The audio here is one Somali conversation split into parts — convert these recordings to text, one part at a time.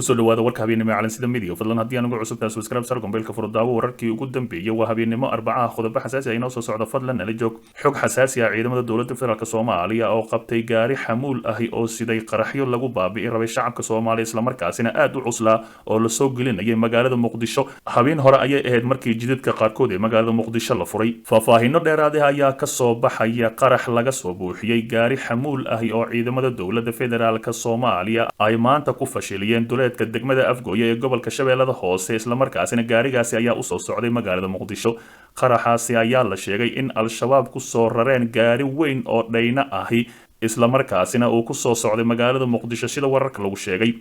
Kusoo dhawaada warka habeennimo ee Calansida Media. Fadlan haddii aan ugu cusubtahay, subscribe sar, gombeelka furo, daawo wararkii ugu dambeeyay. Waa habeennimo Arbacaha, qodobo xasaasi ah inoo soo socda. Fadlan nala joog. Xog xasaasi ah: ciidamada dowladda federaalk Soomaaliya oo qabtay gaari xamuul ahi oo siday qaraxyo lagu baabi'i rabay shacabka Soomaaliya, islamarkaasina aad u cuslaa oo lasoo gelinayay magaalada Muqdisho. Habeen hore ayay ahayd markii jidadka qaarkood ee magaalada Muqdisho la furay. Faahfaahiino dheeraad ah ayaa kasoo baxaya qarax laga soo buuxiyey gaari xamuul ahi oo ciidamada dowladda federaalk Soomaaliya ay maanta ku fashiliyeen duleedka degmada Afgooye ee gobolka Shabeellada Hoose, islamarkaasina gaarigaasi ayaa usoo socday magaalada Muqdisho. Qaraxaasi ayaa la sheegay in Al-Shabaab kusoo rareen gaari weyn oo dhayno ahi, islamarkaasina uu kusoo socday magaalada Muqdisho, sida wararka lagu sheegay.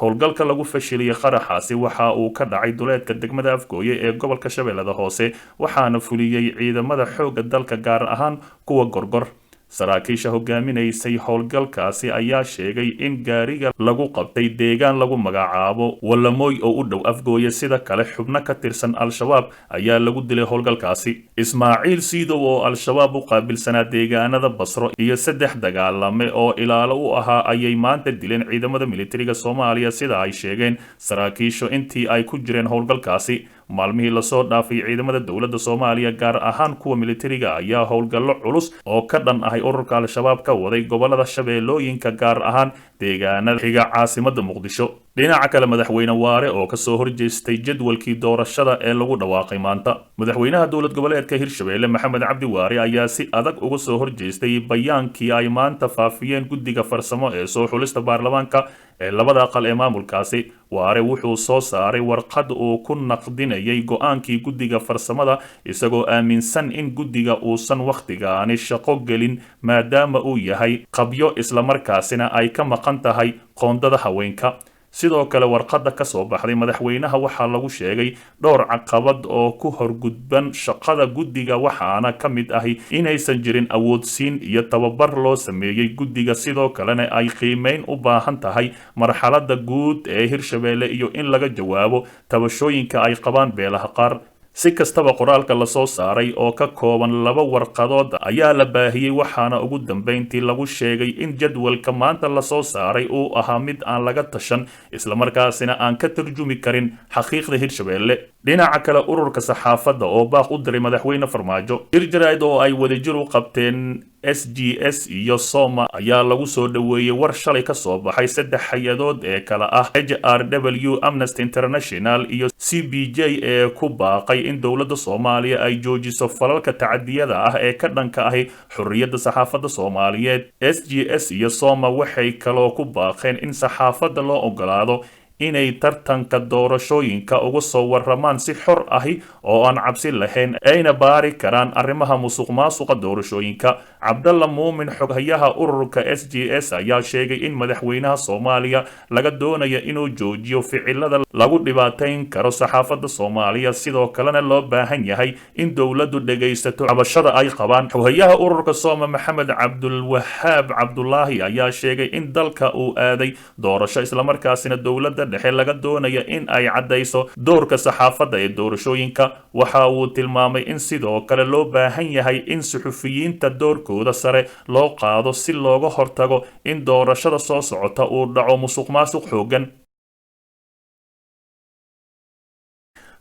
Howlgalka lagu fashiliyey qaraxaasi waxa uu ka dhacay duleedka degmada Afgooye ee gobolka Shabeellada Hoose, waxaana fuliyey ciidamada xoogga dalka, gaar ahaan kuwa Gorgor. Saraakiisha hogaaminaysay howlgalkaasi ayaa sheegay in gaariga lagu qabtay deegaan lagu magacaabo Walamooy oo u dhow Afgooye. Sida kale, xubno ka tirsan Al-Shabaab ayaa lagu dilay howlgalkaasi. Ismaaciil Siidow oo Al-Shabaab u qaabilsanaa deegaanada Basro iyo saddex dagaalame oo ilaalo u ahaa ayay maanta dileen ciidamada militariga Soomaaliya, sida ay sheegeen saraakiishu intii ay ku jireen howlgalkaasi. Maalmihii lasoo dhaafay, ciidamada dowladda Soomaaliya, gaar ahaan kuwa militariga, ayaa howlgallo culus oo ka dhan ahay ururka Al-Shabaab ka waday gobolada Shabeellooyinka, gaar ahaan deegaanada xiga caasimada Muqdisho. Dhinaca kale, Madaxweyne Waare oo kasoo horjeestay jadwalkii doorashada ee lagu dhawaaqay maanta. Madaxweynaha dowlad goboleedka Hirshabelle, Maxamed Cabdi Waare, ayaa si adag uga soo horjeestay bayaankii ay maanta faafiyeen guddiga farsamo ee soo xulista baarlamaanka ee labada aqal ee maamulkaasi. Waare wuxuu soo saaray warqad uu ku naqdinayay go-aankii guddiga farsamada, isagoo aaminsan in guddiga uusan wakhtigaani shaqo gelin maadaama uu yahay qabyo, islamarkaasina ay ka maqan tahay qoondada haweenka. Sidoo kale, warqadda ka soo baxday madaxweynaha waxaa lagu sheegay dhowr caqabad oo ku horgudban shaqada guddiga, waxaana ka mid ahi inaysan jirin awoodsiin iyo tababar loo sameeyey guddiga, sidoo kalena ay qiimeyn u baahan tahay marxaladda guud ee Hirshabelle iyo in laga jawaabo tabashooyinka ay qabaan beelaha qaar. Si kastaba, qoraalka lasoo saaray oo ka kooban laba warqadood ayaa la baahiyey, waxaana ugu dambeyntii lagu sheegay in jadwalka maanta lasoo saaray uu ahaa mid aan laga tashan, islamarkaasina aan ka tarjumi karin xaqiiqda Hirshabelle. Dhinaca kale, ururka saxaafadda oo baaq u diray Madaxweyne Farmaajo. Shir jaraa'id oo ay wadajir u qabteen SGS iyo Soma ayaa lagu soo dhoweeyey war shalay ka soo baxay saddex hay-adood ee kale ah HRW, Amnesty International iyo CPJ ee ku baaqay in dowladda Soomaaliya ay joojiso falalka tacadiyada ah ee ka dhanka ahi xorriyadda saxaafadda Soomaaliyeed. SGS iyo Soma waxay kaloo ku baaqeen in saxaafadda loo ogolaado inay tartanka doorashooyinka uga soo waramaan si xor ahi oo aan cabsi lahayn, ayna baari karaan arrimaha musuq maasuqa doorashooyinka. Cabdalla Muumin, xoghayaha ururka SGS, ayaa sheegay in madaxweynaha Soomaaliya laga doonayo inuu joojiyo ficilada lagu dhibaatayn karo saxaafadda Soomaaliya, sidoo kalena loo baahan yahay in dowladdu dhegaysato cabashada ay qabaan. Xoghayaha ururka Sooma, Maxamed Cabdulwahaab Cabdulaahi, ayaa sheegay in dalka uu aaday doorasho, islamarkaasina dowladda dhexe laga doonaya in ay caddayso doorka saxaafadda ee doorashooyinka. Waxa uu tilmaamay in sidoo kale loo baahan yahay in suxufiyiinta doorkooda sare loo qaado si looga hortago in doorashada soo socota uu dhaco musuq maasuq xooggan.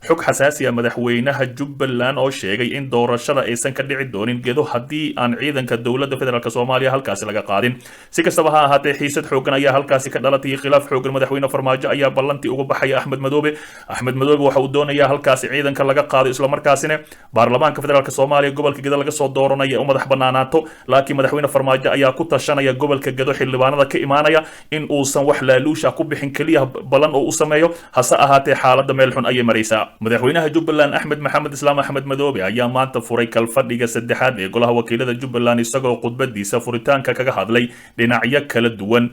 Xog xasaasi ah: madaxweynaha Jubbaland oo sheegay in doorashada aysan ka dhici doonin Gedo haddii aan ciidanka dowladda federaalk Soomaaliya halkaasi laga qaadin. Si kastaba ha ahaatee, xiisad xooggan ayaa halkaasi ka dhalatay, khilaaf xooggan. Madaxweyne Farmaajo ayaa ballantii uga baxaya Axmed Madoobe. Axmed Madoobe waxa uu doonayaa halkaasi ciidanka laga qaado, islamarkaasina baarlamaanka federaalk Soomaaliya gobolka Gedo laga soo dooranaya u madax banaanaato. Laakiin Madaxweyne Farmaajo ayaa ku tashanaya gobolka Gedo xildhibaanada ka imaanaya in uusan wax laaluusha ku bixin, keliya ballan oo u sameeyo. Hase ahaatee, xaaladda meel xun ayay maraysaa. Madaxweynaha Jubbaland, Axmed Maxamed Islaam, Axmed Madoobe, ayaa maanta furay kalfadhiga saddexaad ee golaha wakiilada Jubbaland, isagoo khudbadiisa furitaanka kaga hadlay dhinacyo kala duwan.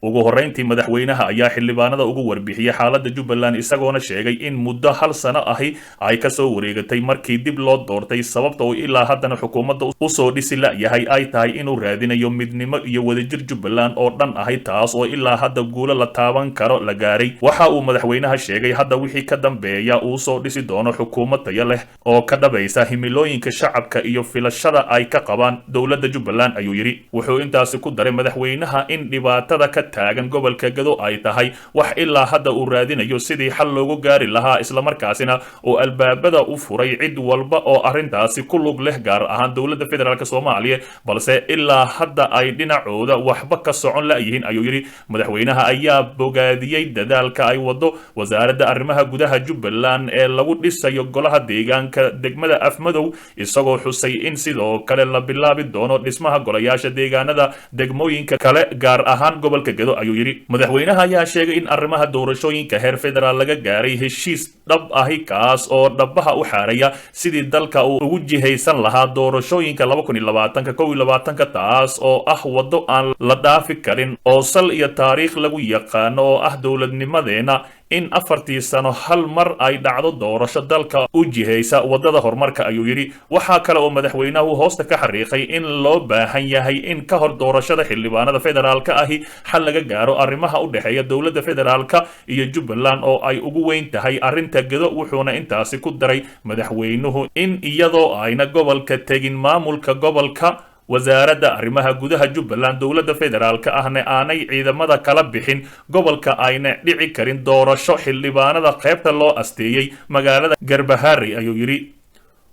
Ugu horreyntii, madaxweynaha ayaa xildhibaanada ugu warbixiyey xaaladda Jubbaland, isagoona sheegay in muddo hal sano ahi ay kasoo wareegatay markii dib loo doortay, sababta uu ilaa haddana xukuumadda usoo dhisi la-yahay ay tahay inuu raadinayo midnimo iyo wadajir Jubbaland oo dhan ahi, taas oo ilaa hadda guulo la taaban karo la gaaray. Waxa uu madaxweynaha sheegay hadda wixii ka dambeeya uu soo dhisi doono xukuumad tayo leh oo ka dhabaysa himilooyinka shacabka iyo filashada ay ka qabaan dowladda Jubbaland, ayuu yidhi. Wuxuu intaasi ku daray madaxweynaha in dhibaatada ka taagan gobolka Gado ay tahay wax ilaa hadda uu raadinayo sidii xal loogu gaari lahaa, islamarkaasina uu albaabada u furay cid walba oo arrintaasi ku lug leh, gaar ahaan dowladda federaalk Soomaaliya, balse ilaa hadda ay dhinacooda waxba ka socon la'yihiin, ayuu yidhi. Madaxweynaha ayaa bogaadiyey dadaalka ay wado wasaaradda arrimaha gudaha Jubbaland ee lagu dhisayo golaha deegaanka degmada Afmadow, isagoo xusay in sidoo kale la bilaabi doono dhismaha golayaasha deegaanada degmooyinka kale, gaar ahaan gobolka Gedo, ayuu yidhi. Madaxweynaha ayaa sheegay in arrimaha doorashooyinka heer federaal laga gaaray heshiis dhab ahi, kaas oo dhabaha u xaaraya sidii dalka uu ugu jihaysan lahaa doorashooyinka 2020-ka 21-ka, taas oo ah waddo aan la dhaafi karin oo sal iyo taariikh lagu yaqaano oo ah dowladnimadeena, in 4-tii sano hal mar ay dhacdo doorasho dalka u jihaysa waddada horumarka, ayuu yidhi. Waxaa kale oo madaxweynahu hoosta ka xariiqay in loo baahan yahay in ka hor doorashada xildhibaanada federaalka ahi xal laga gaaro arrimaha u dhexeeya dowladda federaalka iyo Jubbaland, oo ay ugu weyn tahay arrinta Gedo. Wuxuuna intaasi ku daray madaxweynuhu in iyadoo ayna gobolka tegin maamulka gobolka, wasaaradda arrimaha gudaha Jubbaland, dowladda federaalka ahna aanay ciidamada kala bixin gobolka, ayna dhici karin doorasho xildhibaanada qaybta loo asteeyey magaalada Garbaharey, ayuu yidhi.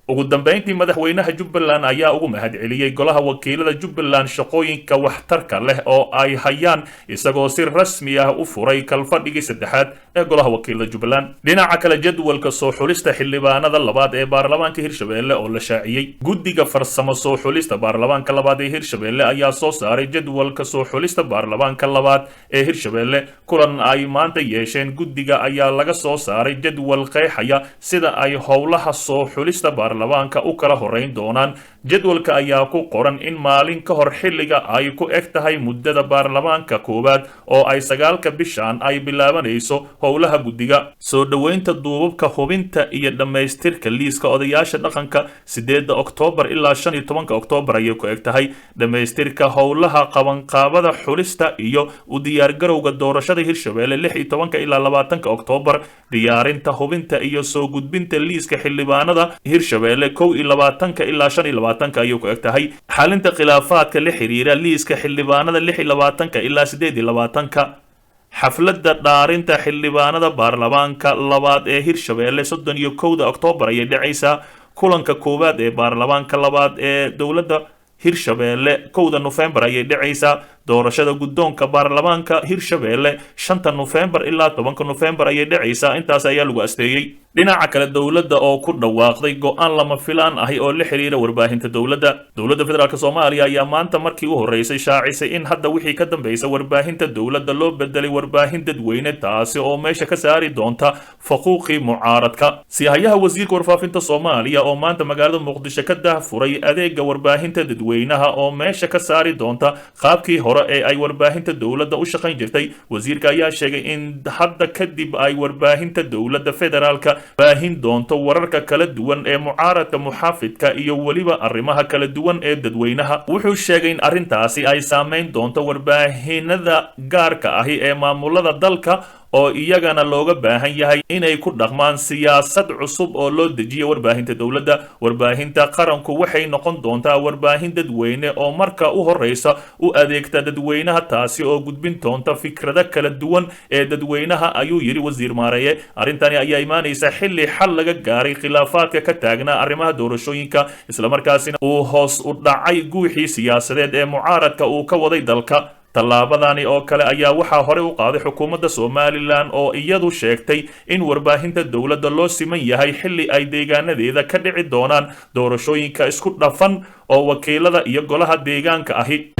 Ugu dambeyntii, madaxweynaha Jubbaland ayaa ugu mahadceliyey golaha wakiilada Jubbaland shaqooyinka waxtarka leh oo ay hayaan, isagoo si rasmi ah u furay kalfadhigii saddexaad ee golaha wakiilada Jubbaland. Dhinaca kale, jadwalka soo xulista xildhibaanada labaad ee baarlamaanka Hirshabelle oo la shaaciyey. Guddiga farsamo soo xulista baarlamaanka labaad ee Hirshabelle ayaa soo saaray jadwalka soo xulista baarlamaanka labaad ee Hirshabelle. Kulan ay maanta yeesheen guddiga ayaa laga soo saaray jadwal qeexaya sida ay howlaha soo xulista baarlamaanka u kala horeyn doonaan. Jadwalka ayaa ku qoran in maalin ka hor xilliga ay ku eg tahay muddada baarlamaanka koowaad, oo ay 9-ka bishan ay bilaabanayso howlaha guddiga soo dhoweynta duubabka, hubinta iyo dhammaystirka liiska odayaasha dhaqanka 8-da Oktoobar ilaa 15-ka Oktoobar ayay ku eg tahay. Dhammaystirka howlaha qabanqaabada xulista iyo u diyaargarowga doorashada Hirshabelle 16-ka ilaa 20-ka Oktoobar. Diyaarinta, hubinta iyo soo gudbinta liiska xildhibaanada Hirshabelle 21-ka ilaa 25-ka ayay ku eg tahay. Xalinta khilaafaadka la xiriira liiska xildhibaanada 26-ka ilaa 28-ka. Xafladda dhaarinta xildhibaanada baarlamaanka labaad ee Hirshabelle 31-da Oktoobar ayay dhacaysaa. Kulanka koowaad ee baarlamaanka labaad ee dowladda Hirshabelle 1-da Nofembar ayay dhacaysaa. Doorashada guddoonka baarlamaanka Hirshabelle 5-ta Nofembar ilaa 10-ka Nofembar ayay dhacaysaa. Intaas ayaa lagu asteeyey. Dhinaca kale, dowladda oo ku dhawaaqday go'aan lama filaan ahi oo la xiriira warbaahinta dowladda. Dowladda federaalk Soomaaliya ayaa maanta markii u horreysay shaacisay in hadda wixii ka dambaysa warbaahinta dowladda loo bedelay warbaahin dadweyne, taasi oo meesha ka saari doonta faquuqii mucaaradka. Sihayaha wasiirka warfaafinta Soomaaliya oo maanta magaalada Muqdisho ka daahfuray adeega warbaahinta dadweynaha oo meesha ka saari doonta qaabkii hore ee ay warbaahinta dowladda u shaqayn jirtay. Wasiirka ayaa sheegay in hadda kadib ay warbaahinta dowladda federaalka baahin doonto wararka kala duwan ee mucaaradka, muxaafidka iyo weliba arrimaha kala duwan ee dadweynaha. Wuxuu sheegay in arrintaasi ay saameyn doonto warbaahinada gaarka ahi ee maamulada dalka, oo iyagana looga baahan yahay inay ku dhaqmaan siyaasad cusub oo loo dejiyo warbaahinta dowladda. Warbaahinta qaranku waxay noqon doontaa warbaahin dadweyne oo marka u horeysa u adeegta dadweynaha, taasi oo gudbin doonta fikrado kala duwan ee dadweynaha, ayuu yidhi wasiir Maareeye. Arrintani ayaa imaanaysa xilli xal laga gaaray khilaafaadka ka taagnaa arrimaha doorashooyinka, islamarkaasina uu hoos u dhacay guuxii siyaasadeed ee mucaaradka uu ka waday dalka. Tallaabadani oo kale ayaa waxaa horey u qaaday xukuumadda Somaliland, oo iyadu sheegtay in warbaahinta dowladda loo siman yahay xilli ay deegaanadeeda ka dhici doonaan doorashooyinka isku dhafan oo wakiilada iyo golaha deegaanka ahi.